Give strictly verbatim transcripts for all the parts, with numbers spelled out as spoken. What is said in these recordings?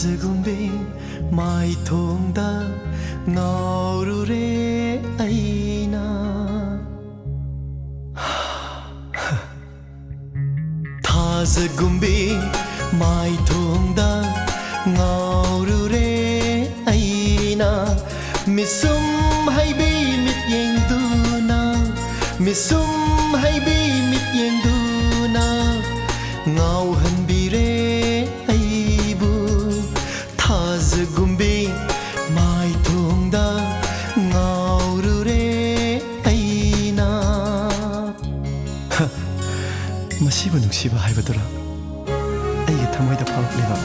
ꯊꯥꯖꯒꯨꯝꯕꯤ ꯃꯥꯏꯊꯣꯡꯗ ꯉꯥꯎꯔꯨꯔꯦ ꯑꯩꯅ꯫ ꯊꯥꯖꯒꯨꯝꯕꯤ ꯃꯥꯏꯊꯣꯡꯗ ꯉꯥꯎꯔꯨꯔꯦ ꯑꯩꯅ꯫ ꯃꯤꯁꯨꯝ ꯍꯩꯕꯤ ꯃꯤꯠꯌꯦꯡꯗꯨꯅ, ꯃꯤꯁꯨꯝ ꯍꯩꯕꯤ ꯃꯤꯠꯌꯦꯡꯗꯨꯅ ꯉꯥꯎꯍꯟꯕꯤꯔꯦ ꯑꯩꯕꯨ꯫ ꯊꯥꯖꯒꯨꯝꯕꯤ ꯃꯥꯏꯊꯣꯡꯗ ꯉꯥꯎꯔꯨꯔꯦ ꯑꯩꯅ꯫ ꯍ, ꯃꯁꯤꯕꯨ ꯅꯨꯡꯁꯤꯕ ꯍꯥꯏꯕꯗꯨꯔꯥ? ꯑꯩꯒꯤ ꯊꯃꯣꯏꯗ ꯐꯥꯎꯔꯛꯂꯤꯕ꯫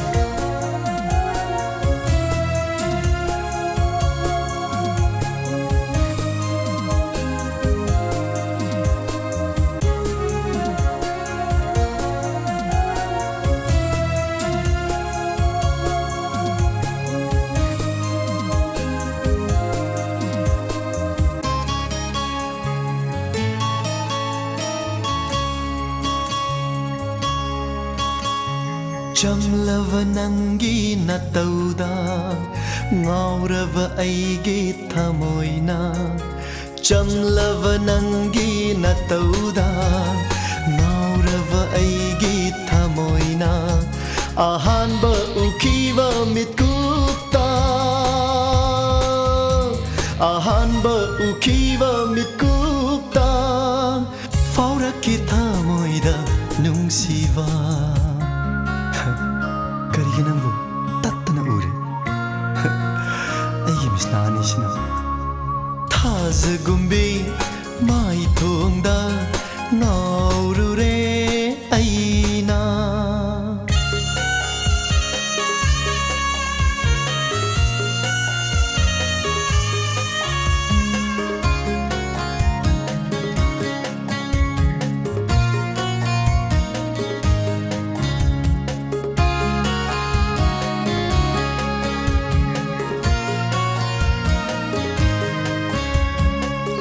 ꯆꯝꯂꯕ ꯅꯪꯒꯤ ꯅꯇꯧꯗ ꯉꯥꯎꯔꯕ ꯑꯩꯒꯤ ꯊꯃꯣꯏꯅ, ꯆꯝꯂꯕ ꯅꯪꯒꯤ ꯅꯇꯧꯗ ꯉꯥꯎꯔꯕ ꯑꯩꯒꯤ ꯊꯃꯣꯏꯅ ꯑꯍꯥꯟꯕ ꯎꯈꯤꯕ ꯃꯤꯠꯀꯨꯞꯇ, ꯑꯍꯥꯟꯕ ꯎꯈꯤꯕ ꯃꯤꯠꯀꯨꯞꯇ ꯐꯥꯎꯔꯛꯈꯤ ꯊꯃꯣꯏꯗ ꯅꯨꯡꯁꯤꯕ꯫ ꯀꯔꯤꯒꯤ ꯅꯪꯕꯨ ꯇꯠꯇꯅ ꯎꯔꯦ? ꯑꯩꯒꯤ ꯃꯤꯠꯁꯅꯥ ꯑꯅꯤꯁꯤꯅ꯫ ꯊꯥꯖꯒꯨꯝꯕꯤ ꯃꯥꯏꯊꯣꯡꯗ ꯉꯥꯎꯔꯨꯔꯦ ꯑꯩꯅ꯫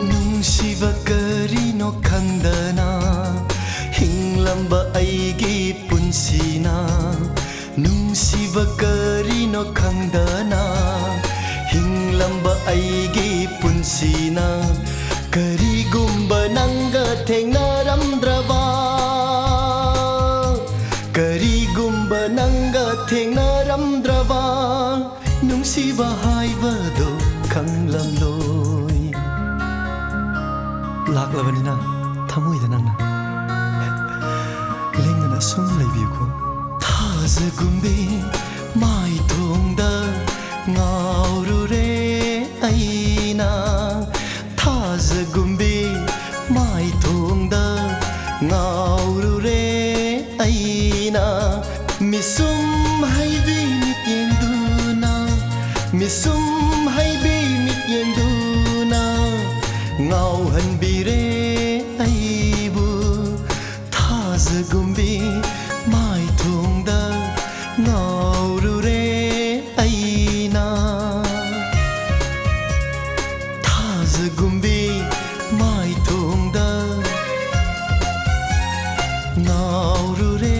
ꯅꯨꯡꯁꯤꯕ ꯀꯔꯤꯅꯣ ꯈꯪꯗꯅ ꯍꯤꯡꯂꯝꯕ ꯑꯩꯒꯤ ꯄꯨꯟꯁꯤꯅ, ꯅꯨꯡꯁꯤꯕ ꯀꯔꯤ ꯊꯦꯡꯅꯔꯝꯗ꯭ꯔꯕ, ꯀꯔꯤꯒꯨꯝꯕ ꯅꯪꯒ ꯊꯦꯡꯅꯔꯝꯗ꯭ꯔꯕ, ꯅꯨꯡꯁꯤꯕ ꯍꯥꯏꯕꯗꯣ ꯈꯪꯂꯝꯂꯣꯏ꯫ ꯂꯥꯛꯂꯕꯅꯤꯅ ꯊꯃꯣꯏꯗ ꯅꯪꯅ ꯂꯦꯡꯗꯅ ꯁꯨꯝ ꯂꯩꯕꯤꯌꯨꯀꯣ꯫ ꯊꯥꯖꯒꯨꯝꯕꯤ ꯃꯥꯏꯊꯣꯡꯗ ꯉꯥꯎꯔꯨꯔꯦ ꯑꯩꯅ, ꯊꯥꯖꯒꯨꯝꯕꯤ ꯃꯥꯏꯊꯣꯡꯗ ꯉꯥꯎꯔꯨꯔꯦ ꯑꯩꯅ꯫ ꯃꯤꯁꯨꯝ ꯍꯩꯕꯤ ꯃꯤꯠꯌꯦꯡꯗꯨꯅ, ꯃꯤꯁꯨꯝ ꯍꯩꯕꯤ ꯃꯤꯠꯌꯦꯡꯗꯨꯅ ꯉꯥꯎꯍꯟꯕꯤꯔꯦ ꯑꯩꯕꯨ꯫ ꯊꯥꯖꯒꯨꯝꯕꯤ ꯃꯥꯏꯊꯣꯡꯗ ꯉꯥꯎꯔꯨꯔꯦ ꯑꯩꯅ꯫ ꯊꯥꯖꯒꯨꯝꯕꯤ ꯃꯥꯏꯊꯣꯡꯗ ꯉꯥꯎꯔꯨꯔꯦ